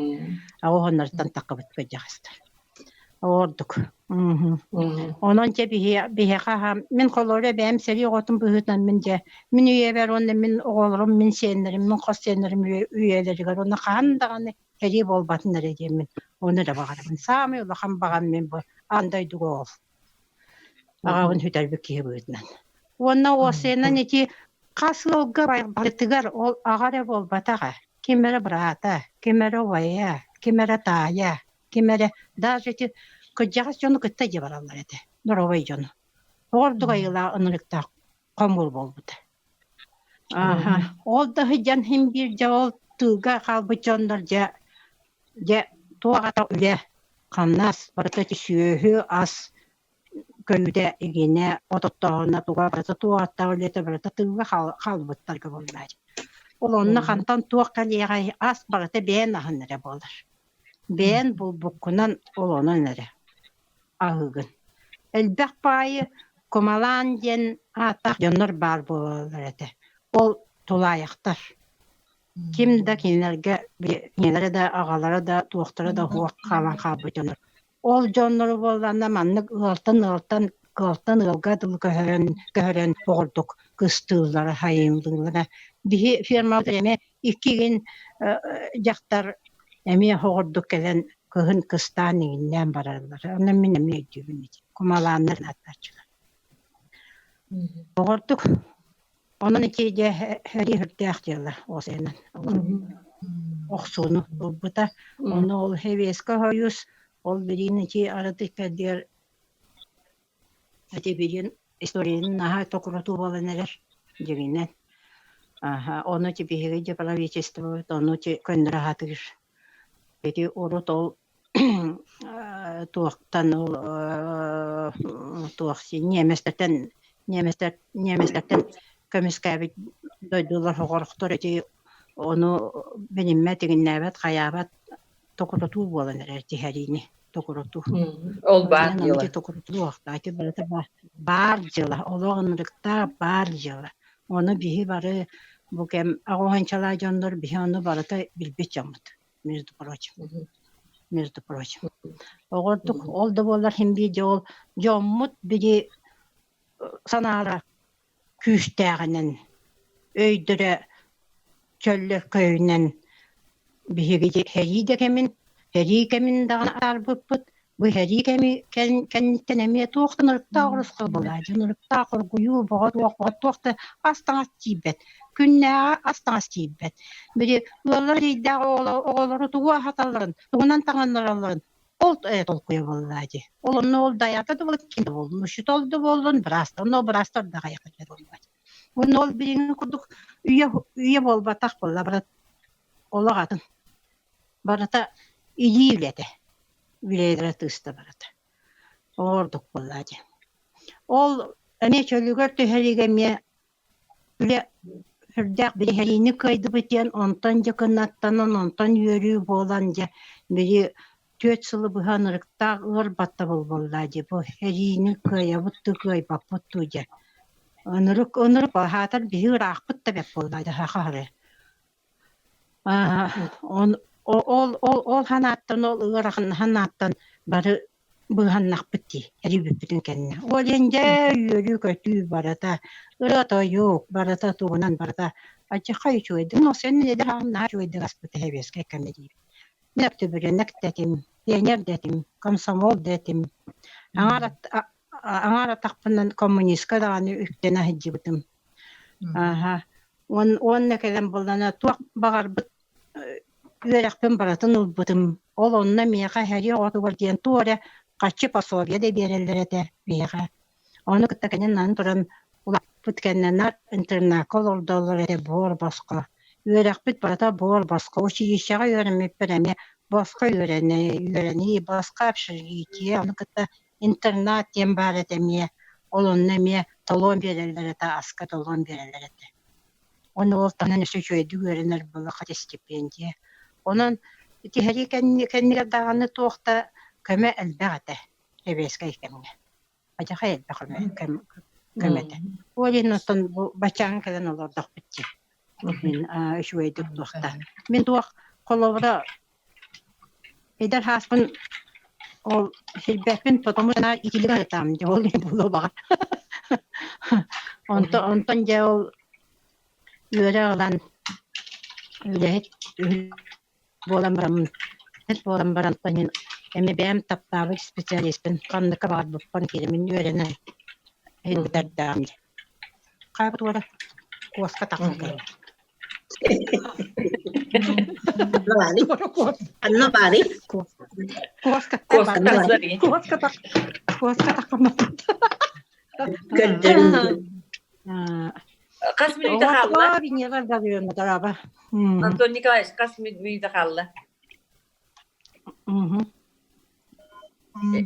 Оҕоннортон таххыбыт кырдьаҕастар. Ордук. Онон дьэ биһиэхэ мин холоро бэйэм сэрии оҕотун быһыытынан мин дьэ мин үйэбэр уонна мин оҕолорум, мин сиэннэрим, мин хос сиэннэрим үйэлэригэр уонна хаһан даҕаны Сэрии буолбатын эрэ диэммин ону эрэ баҕарабын. Саамай улахан баҕам мин бу аан дойдуга ол. Аҕабын сүтэрбит киһи быһыытынан. Уонна уопсайынан ити хас ыалга барытыгар ол аҕа эрэ буолбатаҕа. Ким эрэ быраата, ким эрэ убайа, ким эрэ таайа, ким эрэ даже ити кырдьаҕас дьону кытта дьэ бараллар этэ. Доруобай дьону. Оҕордук айылаах ынырыктаах хомуур буолбута. Ааһа, ол да сылдьан син биир дьэ ол тыылга хаалбыт дьоннор дьэ дьэ туох ата үлэ, хамнас барыта ити сүөһү, ас көрүүтэ игинэ, от оттооһуна туга барыта туох аттаах үлэтэ барыта тыылга хаалбыттарга буоллааччы. Ол онно хантан туох кэлиэҕэй ас барыта бэйэн аһын эрэ буолар. Бэйэн булбуккунан ол онон эрэ аһыыгын. Элбэх баайы кумалаан диэн ааттаах дьоннор баар буолаллар этэ. Ол тулаайахтар. Ким да кинилэргэ кинилэрэ да аҕалара да туохтара да суох хаалан хаалбыт дьоннор. Ол дьоннору буоллаҕына маннык ыалтан ыалтан ыалтан ыалга дылы көһөрөн көһөрөн оҕордук кыстыыллара, хайыыллара. Биһи фермабыт эмиэ икки гин дьахтар эмиэ оҕордук кэлэн Кыһын кыстаан иҥиннээн бараллара. Онон мин эмиэ өйдүүбүн ити. Кумалааннар ааттааччылар. Оҕордук онон ити дьэ сэрии сүрдээх дьыала уосайынан охсууну ылбыта. Ону ол Сэбиэскэй Сойуус ол билигин ити арыт иккэрдигэр ити билигин историянын наһаа токурутуу буолан эрэр дьиҥинэн. Аха, ону ити биһиги дьэ правительствобыт ону ити көннөрө сатыыр. Ити урут ол туохтан ол туох ньиэмэстэртэн ньиэмэстэр ньиэмэстэртэн көмүскээбит дойдулар оҕорохтор ити ону билиммэт иҥиннээбэт хайаабат токурутуу буолан эрэр тиһэриини токурутуу Ол баар Онон дьыала. ити токурутуохтаах ити барыта баар дьыала олох ынырыктаах баар дьыала ону биһи бары бу кэм аҕыһанчалаах дьоннор биһи ону барыта билбит дьоммут между прочим между прочим оҕордук ол да буоллар син биир дьэ ол дьоммут били санаалара күүстээҕинэн өйдөрө чөллөркөйүнэн биһиги сэрии да кэмин сэрии кэмин даҕаны атаарбыппыт бу сэрии кэми кэнниттэн эмиэ туох да ынырыктаах орусхал буолааччы ынырыктаах оргуйуу боҕо туох боҕо туох да ас-таҥас тиийбэт күннээҕи ас-таҥас тиийбэт били ыаллар эрэйдээх оҕолору тугу аһаталларын тугунан таҥыннаралларын ол толкуйа буоллаа дии ол онно ол дайаата да буоллун ким да буоллун учуутал да буоллун быраастар онно быраастар да аҕыйах буолбат уонна ол билиҥҥи курдук үйэ үйэ буолбатах буолла барыта олох атын барыта илии үлэтэ үлэлэрэ тыыста барыта ордук буоллаа дии ол эмиэ чөлүгэр түһэриигэ эмиэ Үлэ сүрдээх бириһэриини кыайдыбыт диэн онтон дьэ кынаттанан, онтон үөрүү буолан дьэ били түөрт сылы быһа ынырыктаах ыар баттабыл буолла дии бу эриини кыайабыт дуу кыайбаппыт дуу дьэ ынырык ынырык аһаатар биһи ыраахпыт да бэрт буолла дии саха Ол ол санааттан ол ыарахан санааттан бары быыһаннахпыт дии эрийбиппитин кэннэ. Ол иһин дьэ үөрүү-көтүү барыта, ырыа-тойук барыта тугунан барыта алдьархай үчүгэйдик но син эдэр аҕам наһаа үчүгэйдик аспыта сэбиэскэй кэмҥэ диибин. Мин октябренок да этим, пионер да этим, комсомол да этим. Аҥаар аҥаар атахпынан коммунистка даҕаны үктэнэ сылдьыбытым. Ааһа уонна кэлэн буоллаҕына туох баҕарбыт үөрэхпин барытын ылбытым. Ол онно миэхэ сэрии оҕотугар диэн туох эрэ харчы пособие да биэрэллэр этэ миэхэ. Ону кытта кэннин аны туран улааппыт кэннэ наар интернакка олордоллор этэ буор босхо. Үөрэхпит барыта буор босхо. Училищеҕа үөрэммиппэр эмиэ босхо үөрэнии, босхо общежитие, ону кытта интернат диэн баар этэ эмиэ. Ол онно эмиэ толуон биэрэллэр этэ, аска толуон биэрэллэр этэ. Уонна ол таһынан өссө үчүгэйдик үөрэнэр буоллахха стипендия. Онон итиһэрии кэннигэр даҕаны туох да көмө элбэх этэ сэбиэскэй кэмҥэ. Адьаха элбэх көмө этэ. Ол иһин оттон бу баччааҥҥа кэлэн олордохпут дии. Мин үчүгэйдик туохта. Мин туох холобура эдэр сааспын ол сирбэппин потому что итилик ытаам дьэ ол буолуо баҕар. Онтон онтон дьэ ол үөрэх ылан үлэһит буолан бараммын буолан баран мин эмиэ бэйэм таптаабыт специалиспын ханныка баҕарбыппын киирэммин үөрэнэн иһитэрдэҕим дьэ. Хайа туора куоска тахсан кэллэ. Анна баарый? Куоска Куоска тахсар Куоска куоска таххаммат. Көрдөрүн. Хас мүнүүтэ хаалла? Антон Николаевич, хас мүнүүтэ хаалла?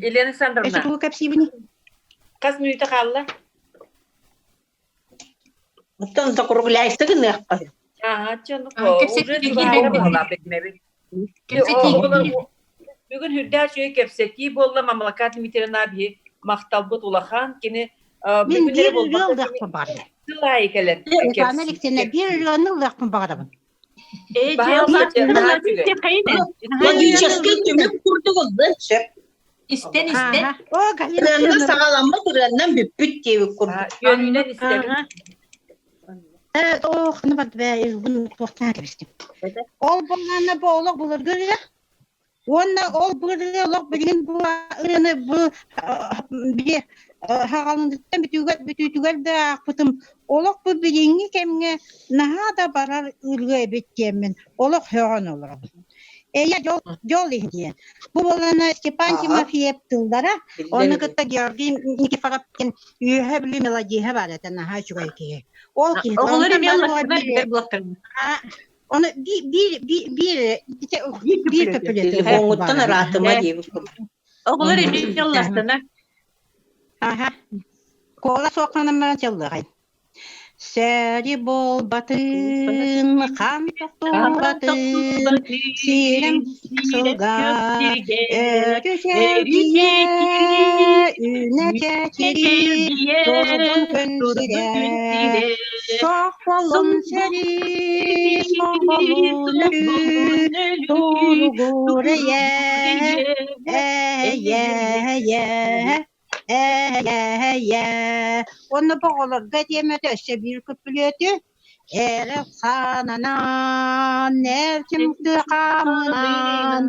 Елена Александровна. Тугу кэпсиибиний? Хас мүнүүтэ хаалла? Оттон закругляйся гыныахха. Аа, уже Бүгүн үрдээх үчүгэй кэпсэтии буолла Мамлакат Дмитриевна биһи махталбыт улахан кини Мин биир ырыа ылыахпын баҕарабын. Сыл аайы кэлэн Светлана Алексеевна биир ырыаны ылыахпын баҕарабын. Логический түмүк курдук ыллын сөп. Истэн истэн. Ырыаннан саҕаламмыт ырыаннан бүппүт диэбит курдук. Үөрүүнэн истэбин. Ох, ну бат бэ, бун туохтаан кэбистим. Ол буоллаана бу олох былыргы ырыа. Уонна ол бу ырыа олох билигин бу ырыаны бу били хаҕалыныттан бүтүүгэр бүтүүтүгэр да аахпытым олох бу билиҥҥи кэмҥэ наһаа да барар ырыа эбит диэммин олох һөҕөн олоробун. Эйэ дьол, дьол иһин диэн. Бу буолана Степан Тимофеев тыллара, ону кытта Георгий Никифоров диэн Үөһэ Бүлүү мелодиһа баар этэ, наһаа үчүгэй киһи. Ол киһи Оҕолор онтон эмиэ баар ыллахтарына билэр булахтарына. Ону биир биир биир биир көпүлүөтү Телефоҥҥуттан ыраатыма диэбит курдук. Оҕолор эмиэ ыллахтана. Аха. Куола суохханан баран чаллыаҕай. Сэри буолбатын, хан тохтубатын, сирем сылга өрүс эргийэ, үүнэ чэчири, турдун күн сирэ, Сохолун сэрии, сохолун өлүү, туругур эйэ, эйэ, эйэ, эйэ, Уонна оҕолорго этиэм этэ өссө биир күппүлүөтү эрэл хаананан, эрчим хаамынан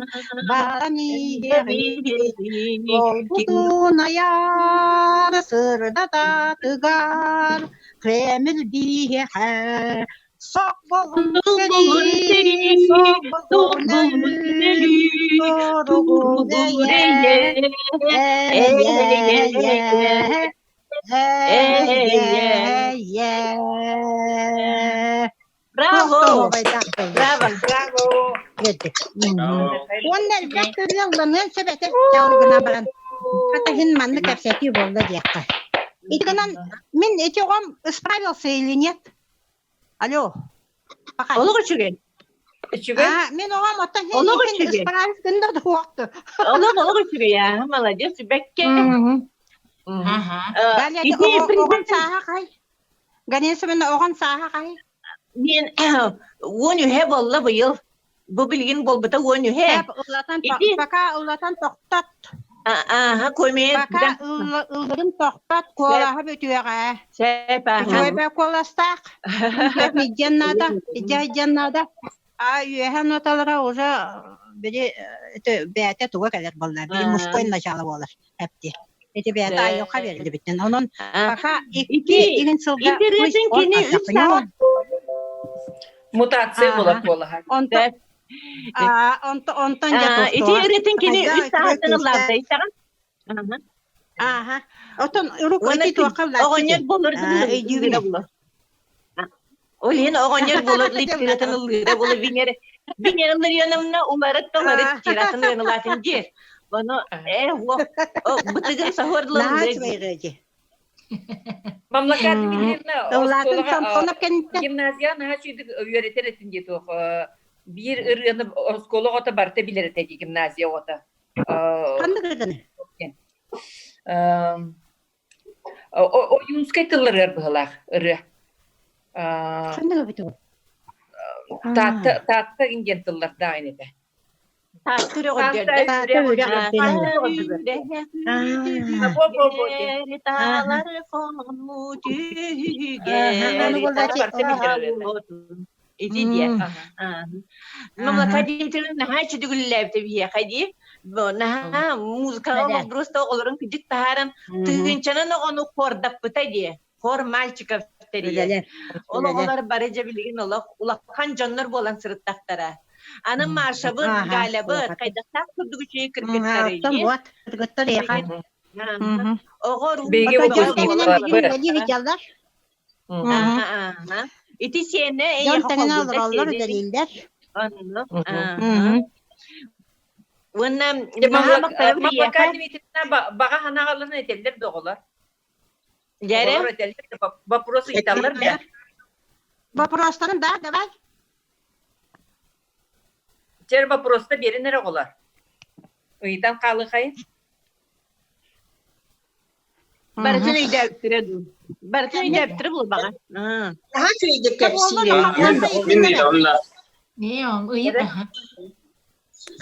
баран иһиэҕин, Буолбутун айар сырдататыгар Кремль биһиэхэ Соколун сэрии, соколун өлүү, туругун эйэ, эйэ, эйэ, Браво! Браво! Браво! Уонна элбэх көрүө ылланыан сөп этэ дьаҕыл гына баран. Хата иһин маннык кэпсэтии буолла диэххэ. Ити гынан мин ити оҕом справился или нет? Алло. Пока. Олох үчүгэй. Үчүгэй. А, мин оҕом оттон Олох иһин үчүгэй. справился гында туохту. Олох олох үчүгэй аа, молодец, бэккэ. Далее Ити оҕом президент сааһа хай. Ганесовна оҕон сааһа хай. Мен 13 буолла быйыл. Бу билигин буолбута 13. Эп ыллатан Ити пока ыллатан тохтот. ааха көмө Пока ыллырын тохтот куолаһа бүтүөҕэ. Сөп ааха. Үчүгэй куоластаах. Сөп идьэн наада, идьэ наада. А үөһэ ноталара уже били это бэйэтэ туга кэлэр буолла. Били мужской начало буолар. Эпти. Эти бэйэтэ айылҕа берилибиттен. Онон пока икки игин сылга Ити ырыатын кини үс саа Мутация буолар куолаһа. Онтон онтон дьэ Ити ырыатын кини үс саҕаттан ыллаабыта истэҕин? Ааха. Отон урук ити туохха Оҕонньор болор өйдүүбүн. Ол иһин оҕонньор болор литератын ыллыыра буола Венера Венера Ларионовна уларыт да уларыт литератын ылатын диир. Ону э бытыгын саһуорлан Наһаа үчүгэй Мамлакат Дмитриевна Ыллаатын оскуолаҕа Самсонов кэнниттэн гимназия наһаа үчүгүйдүк үөрэтэр этин дии туох биир ырыаны оскуола оҕото барыта билэр этэ дии гимназия оҕото. Ханнык ырыаны? Ойуунскай тылларыгар быһылаах ырыа. Ханнык эбит ол? Таатта Таатта диэн тыллардаах ини этэ. Таатта үрэҕэр Ити диэ. Мамлака диэмтэрин наһаа үчүгүллээбитэ биһиэхэ дии. Наһаа музыкаҕа просто оҕолорун кыдьык таһааран тыһыынчанан оҕону хордаппыта дии. Хор мальчиков тэрийэр. Ол оҕолор бары дьэ билигин олох улахан дьоннор буолан сырыттахтара. Аны Машабыт, Галябыт хайдахтаах курдук үчүгэй кыргыттарый дии. Кыргыттар эйиэхэ. Оҕо Биһиги выпускниктар. Ити сиэнэ Дьон эйиэхэ тэҥинэ холбуурда олороллор, сиэнэ үлэлииллэр. Оннук. Уонна наһаа махтанабын Мамлака эйиэхэ. Дмитриевна баҕа санааларын этэллэр да оҕолор. Дьэрэ. Оҕолор этэллэр да вопрос ыйыталлар да. Вопростарын да, давай. Чэр вопроста биэрин эрэ оҕолор. Ыйытан хаалыхайын. Барытын өйдөөбүттэрэ дуу? Барытын өйдөөбүттэрэ буолбаҕа. Наһаа үчүгэйдик кэпсиир. Мин ыйытабын да. Ыйыт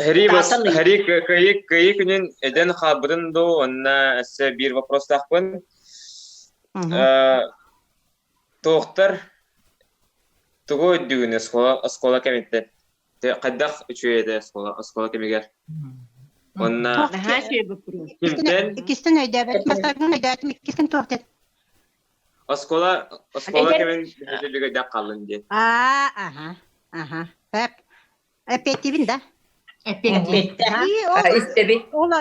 Һэрии бас һэрии кыайыы кыайыы күнүн эдэн хаалбытын дуу уонна өссө биир вопростаахпын. Туохтар тугу өйдүүгүн оскуола оскуола кэмиттэн? Хайдах үчүгэй этэ оскуола оскуола кэмигэр? Уонна Наһаа үчүгэй боппуруос. кимтэн Иккистэн өйдөөбөт, бастакын өйдөөтүм, иккистэн туох диэн? Оскуола оскуола Эдэр кэмин бүтэһик хааллын диэн. Аа, аха, аха. Эп, эппиэттиибин да? Эппиэттиир. И ол Истэбин. ол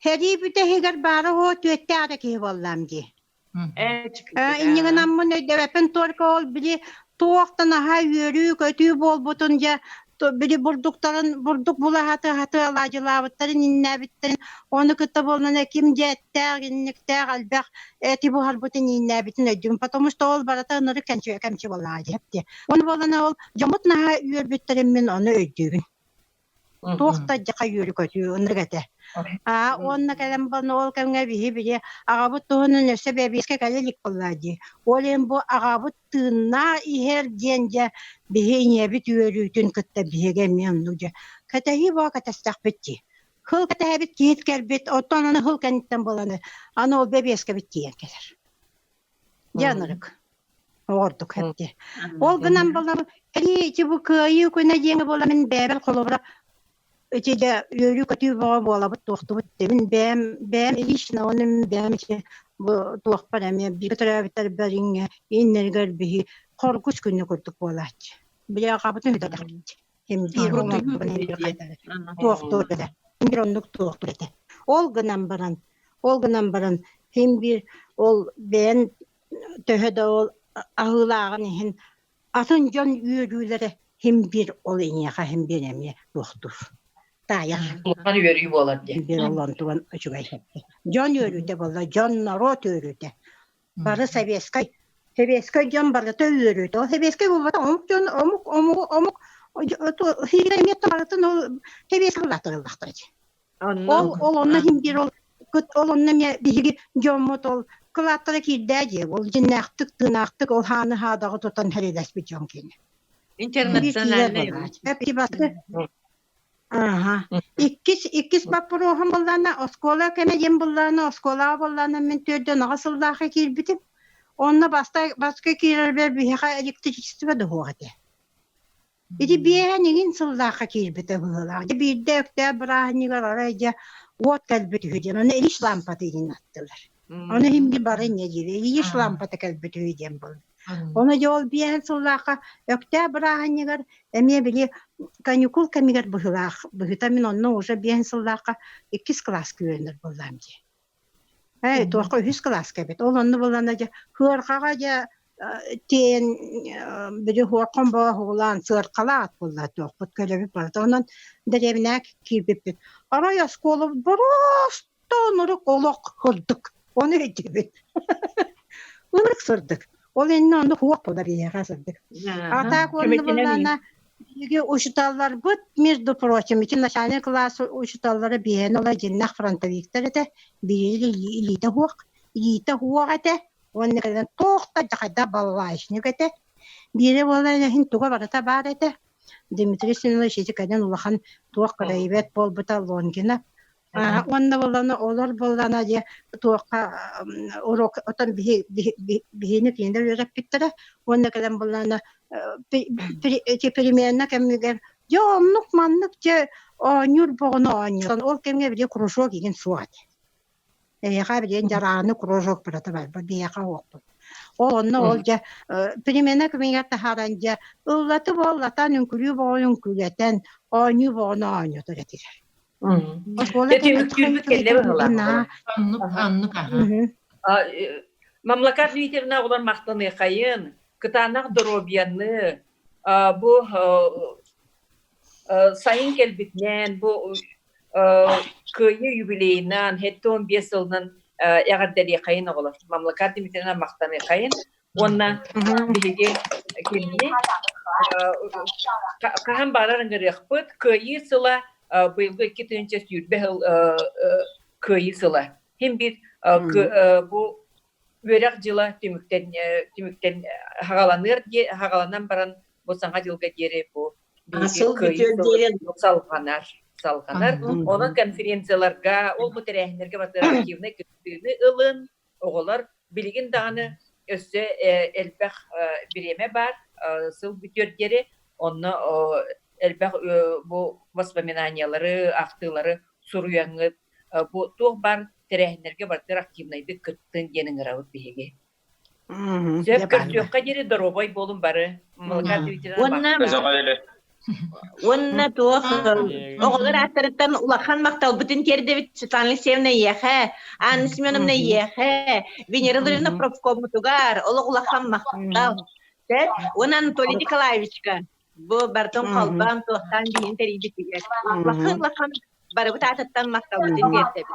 Сэрии бүтэһигэр баара уо түөттээх эрэ киһи буоллаам дии. Инньэ гынаммын өйдөбөппүн только ол били туохтан наһаа үөрүү-көтүү буолбутун дьэ били бурдуктарын бурдук була сатыы-сатыы алаадьылаабыттарын ииннээбиттэрин ону кытта буоллана ким дьэ эттээх инниктээх элбэх эти буһарбытын ииннээбитин өйдүүм потому что ол барыта ынырык кэмчи кэмчи буоллаҕа дии дии ону буоллана ол дьоммут наһаа үөрбүттэрин мин ону өйдүүбүн. Туох да дьаха үөрү-көтүү ынырык этэ. Аа уонна кэлэн баран ол кэмҥэ биһи били аҕабыт туһунан өссө бэбиэскэ кэлэ илик буоллаа дии. Ол иһин бу аҕабыт тыыннаа иһэр диэн дьэ биһи ийэбит үөрүүтүн кытта биһиги эмиэ оннук дьэ кэтэһии буола кэтэстэхпит дии. Хыл кэтэһэбит киһит кэлбит, оттон аны хыл кэнниттэн буолан аны ол бэбиэскэбит тиийэн кэлэр. Дьэ ынырык. Оҕордук эпти. Ол гынан балар ити бу кыайыы күнэ диэҥэ буола мин бэйэбэр холобура ити дьэ үөрүү-көтүү бөҕө буолабыт туохтубут мин бэйэм бэйэм лично уонна мин бэйэм ити бу туохпар эмиэ бииргэ төрөөбүттэрбэр иҥҥэ иннэригэр биһи хоргус күнү курдук буолааччы. Били аҕабытын үтэтэхпит. Ким биир оҥорбун биир хайдары туохтуур этэ. Биир оннук туохтуур этэ. Ол гынан баран ол гынан баран ким биир ол бэйэн төһө да ол аһыылааҕын иһин атын дьон үөрүүлэрэ һин биир ол эйиэхэ һин биир эмиэ туохтуур. Таайар. Улахан үөрүү буолар диэн. Биир ол онтуган үчүгэй. Дьон үөрүүтэ буолла, дьон норуот үөрүүтэ. Бары советскай советскай дьон барыта үөрүүтэ. Ол советскай буолбатах омук дьон омук омук омук эмиэ барытын ол советскай улаатырыллахтара дии. Ол ол онно иһин биир ол ол онно эмиэ биһиги дьоммут ол кылааттара киирдээ дии. Ол дьиннээхтик тыынаахтык ол хааны хаадаҕы тутан хэрилэспит дьон кини. Интернациональный. Аха. Иккис иккис боппуруоһум буоллаана оскуола кэмэ диэн буоллаана оскуолаҕа буоллаана мин төрдөн аҕа сыллаахха киирбитим. Онно баста баска киирэрбэр биһиэхэ электричество да суох этэ. Ити биэһэн иҥин сыллаахха киирбитэ быһыылаах. Дьэ биирдэ Өктөөп бырааһынньыгар арай дьэ уот кэлбит үһү диэн, ону Ильич лампата иһин аттылар. Ону иһин би бары инньэ диир, Ильич лампата кэлбит үһү диэн буолла. Ону дьэ ол биэһэн сыллаахха Өктөөп бырааһынньыгар эмиэ били каникул кэмигэр быһыылаах быһыыта мин онно уже биэһэн сыллаахха иккис кылааска үөрэнэр буоллаам дии. Ээ, туохха үһүс кылааска эбит. Ол онно буоллаҕына дьэ сыарҕаҕа дьэ тиэйэн били хуорхон бооһугулаан сыархалаат буолла туохпут көлөбүт барыта. Онон дэриэбинэҕэ киирбиппит. Арай оскуолабыт бороосто ынырык олох курдук. Ону өйдүүбүт. Ынырык сырдык. Ол иннинэ оннук хуох буолар биһиэхэ сырдык. А так уонна буоллаҕына Биһиги учууталларбыт, между прочим, ити начальный кылаас учууталлара биһиэнэ ыла дьиннээх фронтовиктар этэ, биһиги илиитэ суох, илиитэ суох этэ уонна кэлэн туох да дьахайда балалайшник этэ. Биирэ буолан иһин туга барыта баар этэ. Дмитрий Семенович ити кэлин улахан туох кыдайбат буолбута Лонгина. Уонна буоллаҕына олор буоллаҕына дьэ туохха урок отон биһи биһини кинилэр үөрэппиттэрэ уонна кэлэн буоллаҕына ити переменна кэмигэр дьэ оннук маннык дьэ оонньуур боҕуну оонньуур ол кэмҥэ били кружок игин суох этэ. Эһиэхэ билигин дьарааны кружок барыта барбыт биһиэхэ уохпут. Ол онно ол дьэ перемена кэмигэр таһааран дьэ ыллаты буоллатан үҥкүлүү боҕун үҥкүүлэтэн оонньуу боҕуну оонньотор этилэр. Оскуола Дьэ түмүктүүрбүт кэллэ быһыылаах. Оннук, оннук аха. Мамлакат Дмитриевна оҕолор махтаныахайын, кытаанах доруобуйаны, бу сайын кэлбитинэн, бу Кыайыы юбилейынан, 75 сылынан эҕэрдэлиэхэйин оҕолор. Мамлакат Дмитриевна махтаныахайын уонна биһиги кинини хаһан баҕарар ыҥырыахпыт. Кыайыы сыла быйылгы 2020 сыл Кыайыы сыла. Һин биир бу үөрэх дьыла түмүктэн түмүктэн хаҕаланыар хаҕаланан баран бу саҥа дьылга диэри бу биһиги кыайыы салҕанар салҕанар. Онон конференцияларга, ол бу тэрээһиннэргэ барытыгар активнай кыттыыны ылын, оҕолор билигин даҕаны өссө элбэх бириэмэ баар сыл бүтүөр диэри онно. элбэх бу воспоминаниялары, ахтыылары суруйаҥҥыт бу туох баар тэрээһиннэргэ барытыгар активнайдык кыттын диэн ыҥырабыт биһиги. Сөп көрсүөххэ диэри доруобай буолун бары. Уонна уонна туох оҕолор ааттарыттан улахан махталбытын тиэрдэбит Светлана Алексеевна эйиэхэ, Анна Семеновна эйиэхэ, Венера Ларина профкоммутугар олох улахан махтал. Уонна Анатолий Николаевичка бу барытын холбоон туохтаан биһин тэрийбитигэр улахан улахан барыбыт аатыттан махталбытын тиэрдэбит.